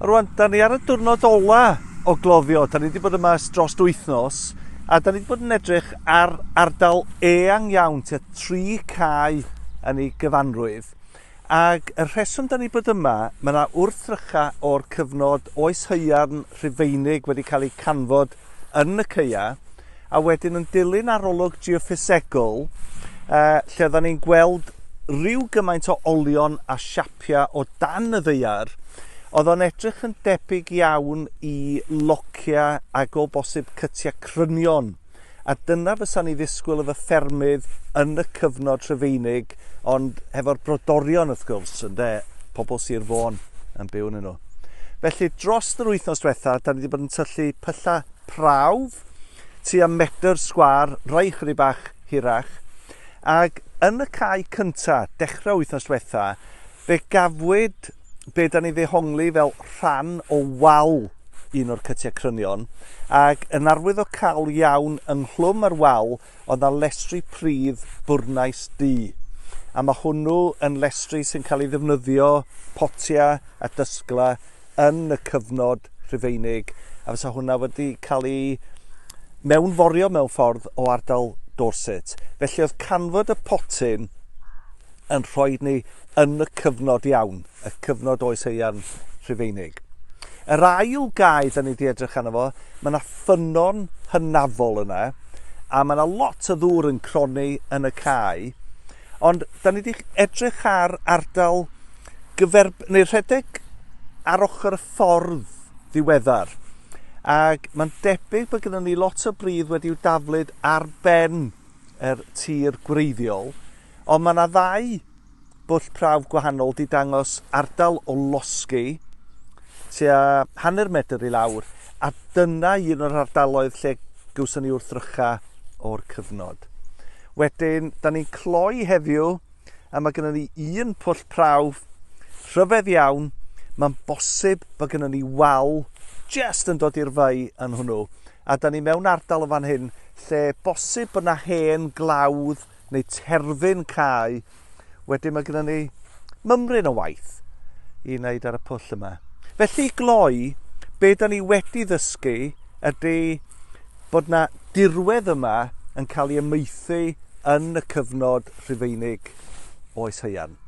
Rwan, da ni ar y diwrnod ola o gloddio. Da ni wedi bod yma ers dros wythnos, a da ni wedi bod yn edrych ar ardal eang iawn, tua 3 cae yn ei gyfanrwydd. Ac y rheswm da ni bod yma, mae yna wrthrychau o'r cyfnod oes haearn Rhufeinig wedi cael eu canfod yn y caeau, a wedyn yn dilyn arolwg geoffisegol, lle oedden ni'n gweld rhyw gymaint o olion a siapiau o dan y ddaear, oedd o'n edrych yn debyg iawn i lociau ac o bosib cytiau crynion. A dyna fysa ni ddisgwyl efo ffermydd yn y cyfnod Rhufeinig, ond hefo'r brodorion wrth gwrs, ynde, pobl Sir Fôn yn byw yn nhw. Felly dros yr wythnos diwetha, da ni wedi bod yn tyllu pyllau prawf, tua medr sgwâr, rai chydig bach hirach, ac yn y cae cynta, dechrau wythnos diwetha, fe gafwyd be da ni ddehongli fel rhan o wal un o'r cytiau crynion, ac yn arwyddocaol iawn ynghlwm â'r wal oedd 'na lestri pridd bwrnais du. A mae hwnnw yn lestri sy'n cael ei ddefnyddio, potiau a dysglau, yn y cyfnod Rhufeinig, a fysa hwnna wedi cael ei mewnforio mewn ffordd o ardal Dorset. Felly oedd canfod y potyn yn rhoi ni yn y cyfnod iawn, y cyfnod oes haearn Rhufeinig. Yr ail gae da ni wedi edrych arno fo, mae yna ffynnon hynafol yna, a mae yna lot o ddŵr yn cronni yn y cae, ond da ni wedi edrych ar ardal gyferb... neu rhedeg ar ochr y ffordd ddiweddar, ac mae'n debyg bod gennym ni lot o bridd wedi'w daflud ar ben yr tir gwreiddiol, ond mae yna ddau bwll prawf gwahanol 'di dangos ardal o losgi tua hanner medr i lawr, a dyna un o'r ardaloedd lle gawson ni wrthrychau o'r cyfnod. Wedyn, da ni'n cloi heddiw, a mae gennym ni un pwll prawf rhyfedd iawn. Mae'n bosib bod gennym ni wal jyst yn dod i'r fai yn hwnnw. A da ni mewn ardal yn fan hyn lle bosib bod 'na hen glawdd neu terfyn cae. Wedyn mae gennym ni mymryn o waith i wneud ar y pwll yma. Felly i gloi, be da ni wedi ddysgu ydy bod na dirwedd yma yn cael ei amaethu yn y cyfnod Rhufeinig oes haearn.